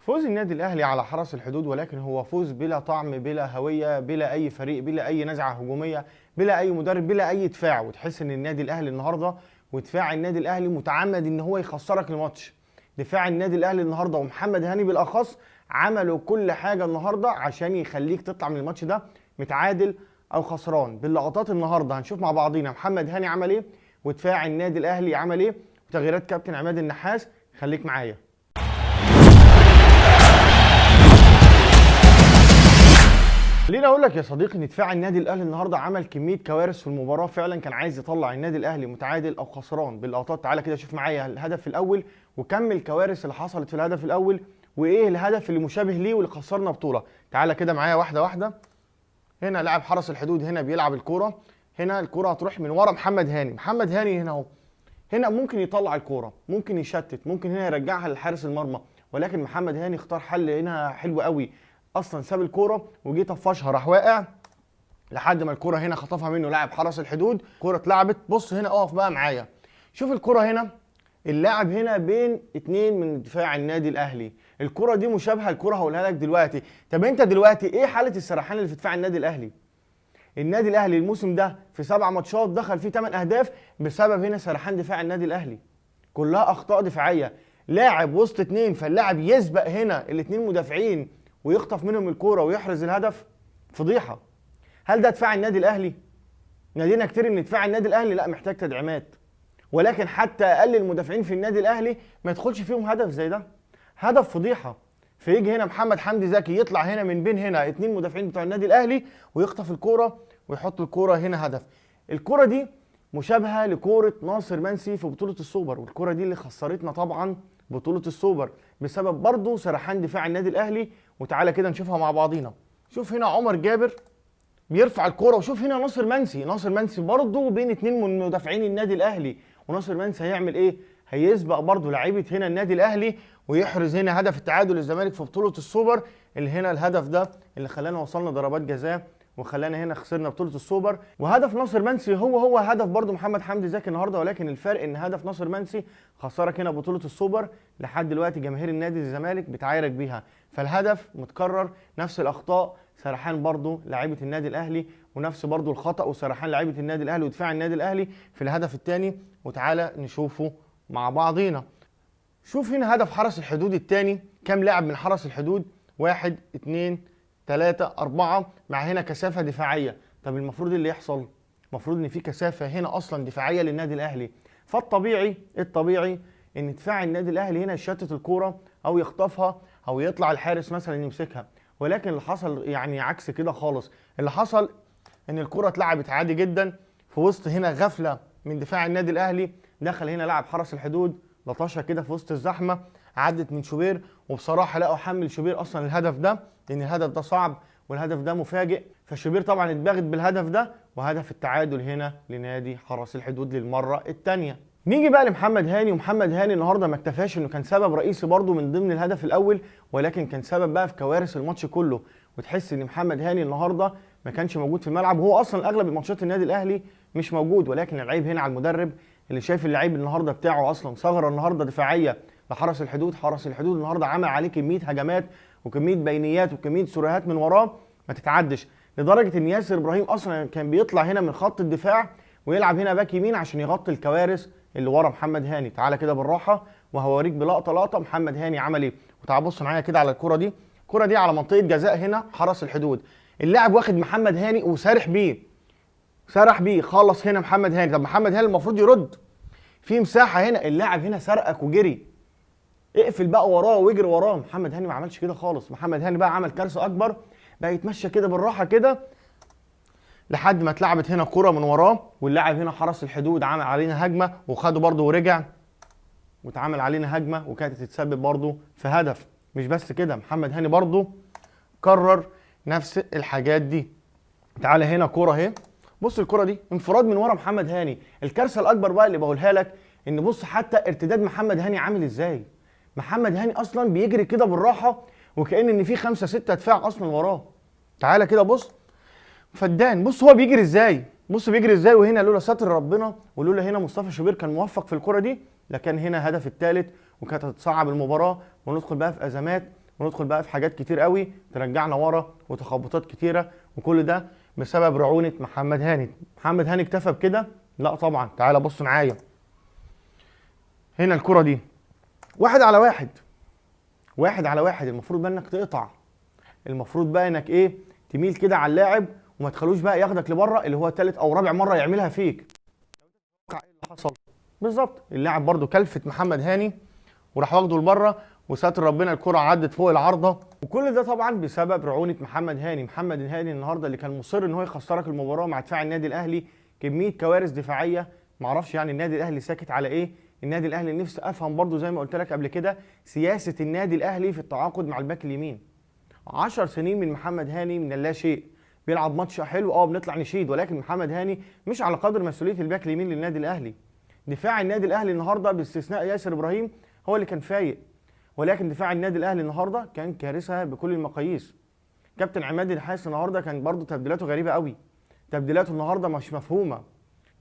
فوز النادي الاهلي على حرس الحدود، ولكن هو فوز بلا طعم، بلا هوية، بلا اي فريق، بلا اي نزعه هجومية، بلا اي مدرب، بلا اي دفاع. وتحس ان النادي الاهلي النهارده ودفاع النادي الاهلي متعمد ان هو يخسرك الماتش. دفاع النادي الاهلي النهارده ومحمد هاني بالاخص عملوا كل حاجة النهارده عشان يخليك تطلع من الماتش ده متعادل او خسران. باللقطات النهارده هنشوف مع بعضينا محمد هاني عمل ايه ودفاع النادي الاهلي عمل ايه وتغييرات كابتن عماد النحاس. خليك معايا. خليني اقول لك يا صديقي ان دفاع النادي الاهلي النهارده عمل كمية كوارث في المباراة، فعلا كان عايز يطلع النادي الاهلي متعادل او خسران. باللقطات تعالى كده شوف معايا الهدف الاول وكمل الكوارث اللي حصلت في الهدف الاول وايه الهدف اللي مشابه ليه واللي خسرنا بطوله. تعالى كده معايا واحدة واحدة. هنا لاعب حرس الحدود هنا بيلعب الكورة، هنا الكورة هتروح من ورا محمد هاني. محمد هاني هنا اهو، هنا ممكن يطلع الكورة، ممكن يشتت، ممكن هنا يرجعها لحارس المرمى، ولكن محمد هاني اختار حل هنا حلو قوي. اصلا ساب الكورة وجه طفشها، راح واقع لحد ما الكورة هنا خطفها منه لاعب حرس الحدود. الكورة اتلعبت، بص هنا اقف بقى معايا، شوف الكورة هنا، اللاعب هنا بين اتنين من دفاع النادي الاهلي. الكورة دي مشابهة الكورة هقولها لك دلوقتي. طب انت دلوقتي ايه حاله السرحان اللي في دفاع النادي الاهلي؟ النادي الاهلي الموسم ده في 7 ماتشات دخل فيه 8 اهداف بسبب هنا سرحان دفاع النادي الاهلي، كلها اخطاء دفاعية. لاعب وسط اتنين، فاللاعب يسبق هنا الاتنين مدافعين ويخطف منهم الكورة ويحرز الهدف، فضيحة. هل ده دفاع النادي الاهلي؟ نادينا كتير ان دفاع النادي الاهلي لا محتاج تدعيمات، ولكن حتى اقل المدافعين في النادي الاهلي ما يدخلش فيهم هدف زي ده، هدف فضيحة. فيجي هنا محمد حمدي زكي يطلع هنا من بين هنا اتنين مدافعين بتوع النادي الاهلي ويخطف الكورة ويحط الكورة هنا هدف. الكورة دي مشابهة لكوره ناصر منسي في بطوله السوبر، والكوره دي اللي خسرتنا طبعا بطوله السوبر بسبب برضه سرحان دفاع النادي الاهلي. وتعالى كده نشوفها مع بعضينا. شوف هنا عمر جابر بيرفع الكورة، وشوف هنا ناصر منسي، ناصر منسي برضه بين اتنين من مدافعين النادي الاهلي، وناصر منسي هيعمل ايه؟ هيسبق برضه لعيبة هنا النادي الاهلي ويحرز هنا هدف التعادل للزمالك في بطوله السوبر. اللي هنا الهدف ده اللي خلانا وصلنا ضربات جزاء وخلانا هنا خسرنا بطوله السوبر. وهدف ناصر منسي هو هدف برضه محمد حمدي زكي النهارده، ولكن الفرق ان هدف ناصر منسي خسرك هنا بطوله السوبر لحد دلوقتي جماهير النادي الزمالك بتعايرك بيها. فالهدف متكرر، نفس الاخطاء، سرحان برضه لعيبة النادي الاهلي، ونفس برضه الخطا وسرحان لعيبة النادي الاهلي ودفاع النادي الاهلي في الهدف الثاني. وتعالى نشوفه مع بعضينا. شوف هنا هدف حرس الحدود الثاني، كام لاعب من حرس الحدود؟ 1 2 3 4، مع هنا كثافة دفاعية. طب المفروض اللي يحصل؟ المفروض ان في كثافة هنا اصلا دفاعية للنادي الاهلي، فالطبيعي الطبيعي ان دفاع النادي الاهلي هنا يشتت الكورة او يخطفها او يطلع الحارس مثلا يمسكها، ولكن اللي حصل يعني عكس كده خالص. اللي حصل ان الكورة اتلعبت عادي جدا في وسط هنا غفلة من دفاع النادي الاهلي، دخل هنا لاعب حرس الحدود لطشها كده في وسط الزحمة، عدت من شوبير، وبصراحة لا احمل شوبير اصلا الهدف ده، لان الهدف ده صعب والهدف ده مفاجئ، فشوبير طبعا اتباغت بالهدف ده، وهدف التعادل هنا لنادي حرس الحدود للمرة الثانية. نيجي بقى لمحمد هاني. ومحمد هاني النهارده ما اكتفاش انه كان سبب رئيسي برده من ضمن الهدف الاول، ولكن كان سبب بقى في كوارث الماتش كله. وتحس ان محمد هاني النهارده ما كانش موجود في الملعب، وهو اصلا اغلب الماتشات النادي الاهلي مش موجود، ولكن العيب هنا على المدرب اللي شايف اللعيب النهارده بتاعه اصلا ثغره النهارده دفاعية لحرس الحدود. حرس الحدود النهارده عمل عليه كمية هجمات وكمية بينيات وكمية سرعات من وراه ما تتعدش، لدرجة ان ياسر ابراهيم اصلا كان بيطلع هنا من خط الدفاع ويلعب هنا باك يمين عشان يغطي الكوارث اللي ورا محمد هاني. تعالى كده بالراحة وهوريك بلقطة لقطة محمد هاني عمل ايه. وتعال بص معايا كده على الكره دي، الكره دي على منطقة جزاء هنا حرس الحدود، اللاعب واخد محمد هاني وسارح بيه، سرح بيه، خلص هنا محمد هاني. طب محمد هاني المفروض يرد في مساحة هنا، اللاعب هنا سرقك وجري، اقفل بقى وراه واجري وراه. محمد هاني ما عملش كده خالص. محمد هاني بقى عمل كارثة اكبر، بقى يتمشى كده بالراحة كده لحد ما اتلعبت هنا كرة من وراه، واللاعب هنا حرس الحدود عمل علينا هجمة وخده برده ورجع واتعمل علينا هجمة وكانت تتسبب برده في هدف. مش بس كده، محمد هاني برده كرر نفس الحاجات دي. تعالى هنا كرة اهي، بص الكرة دي انفراد من ورا محمد هاني. الكارثة الاكبر بقى اللي بقولها لك ان بص حتى ارتداد محمد هاني عامل ازاي. محمد هاني اصلا بيجري كده بالراحة وكأن ان في 5 6 دفاع اصلا وراه. تعالى كده بص فدان، بص هو بيجري ازاي، بص بيجري ازاي. وهنا لولا ستر ربنا ولولا هنا مصطفى شوبير كان موفق في الكرة دي لكان هنا هدف الثالث، وكانت هتصعب المباراة وندخل بقى في ازمات. وندخل بقى في حاجات كتير قوي ترجعنا ورا وتخبطات كتيرة، وكل ده بسبب رعونة محمد هاني. محمد هاني اكتفى بكده؟ لا طبعا. تعالى بص معايا هنا الكره دي 1 على 1، 1 على 1، المفروض بقى انك تقطع، المفروض بقى انك ايه، تميل كده على اللاعب وما تخلوش بقى ياخدك لبره، اللي هو ثالث او رابع مرة يعملها فيك. ايه اللي حصل بالظبط؟ اللاعب برده كلفت محمد هاني وراح واخده لبره، وساتر ربنا الكره عدت فوق العارضة. وكل ده طبعا بسبب رعونة محمد هاني. محمد هاني النهارده اللي كان مصر ان هو يخسرك المباراة مع دفاع النادي الاهلي، كمية كوارث دفاعية معرفش يعني النادي الاهلي ساكت على ايه. النادي الاهلي نفسي افهم برده زي ما قلت لك قبل كده سياسة النادي الاهلي في التعاقد مع الباك اليمين. 10 سنين من محمد هاني من اللا شيء، بيلعب ماتش حلو بنطلع نشيد، ولكن محمد هاني مش على قدر مسؤولية الباك اليمين للنادي الاهلي. دفاع النادي الاهلي النهارده باستثناء ياسر ابراهيم هو اللي كان فايق، ولكن دفاع النادي الاهلي النهارده كان كارثة بكل المقاييس. كابتن عماد النحاس النهارده كان برده تبديلاته غريبة قوي، تبديلاته النهارده مش مفهومه.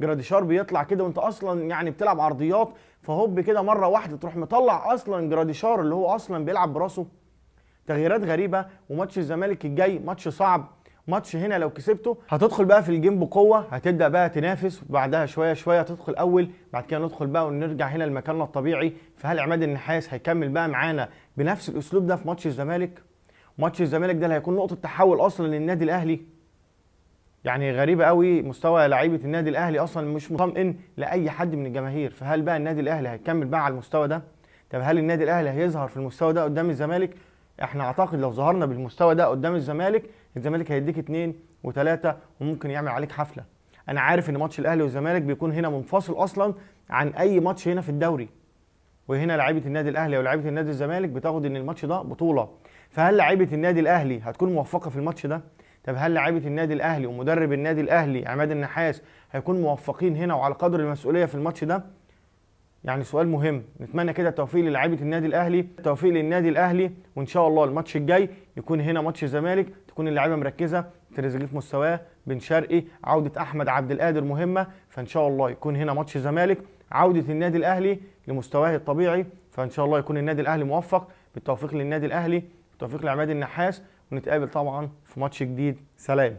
جراديشار بيطلع كده وانت اصلا يعني بتلعب عرضيات، فهوب كده مرة واحدة تروح مطلع اصلا جراديشار اللي هو اصلا بيلعب براسه. تغييرات غريبة. وماتش الزمالك الجاي ماتش صعب، ماتش هنا لو كسبته هتدخل بقى في ال game بقوة، هتبدا بقى تنافس، وبعدها شوية شوية تدخل اول، بعد كده ندخل بقى ونرجع هنا لمكاننا الطبيعي. فهل عماد النحاس هيكمل بقى معانا بنفس الاسلوب ده في ماتش الزمالك؟ ماتش الزمالك ده اللي هيكون نقطة تحول اصلا للنادي الاهلي. يعني غريبة قوي مستوى لعيبة النادي الاهلي اصلا مش مطمئن لاي حد من الجماهير. فهل بقى النادي الاهلي هيكمل بقى على المستوى ده؟ طب هل النادي الاهلي هيظهر في المستوى ده قدام الزمالك؟ احنا اعتقد لو ظهرنا بالمستوى ده قدام الزمالك، الزمالك هيديك 2 و3 وممكن يعمل عليك حفلة. انا عارف ان ماتش الاهلي والزمالك بيكون هنا منفصل اصلا عن اي ماتش هنا في الدوري، وهنا لعيبة النادي الاهلي ولاعيبه النادي الزمالك بتاخد ان الماتش ده بطوله. فهل لعيبة النادي الاهلي هتكون موفقة في الماتش ده؟ طب هل لعيبة النادي الاهلي ومدرب النادي الاهلي عماد النحاس هيكون موفقين هنا وعلى قدر المسؤولية في الماتش ده؟ يعني سؤال مهم. نتمنى كده التوفيق للاعيبه النادي الاهلي، التوفيق للنادي الاهلي، وان شاء الله الماتش الجاي يكون هنا ماتش الزمالك تكون اللعيبة مركزه، تريزيجيه في مستواه، بن شرقي، عوده احمد عبد القادر مهمة، فان شاء الله يكون هنا ماتش الزمالك عوده النادي الاهلي لمستواه الطبيعي، فان شاء الله يكون النادي الاهلي موفق. بالتوفيق للنادي الاهلي، بالتوفيق لعماد النحاس، ونتقابل طبعا في ماتش جديد. سلام.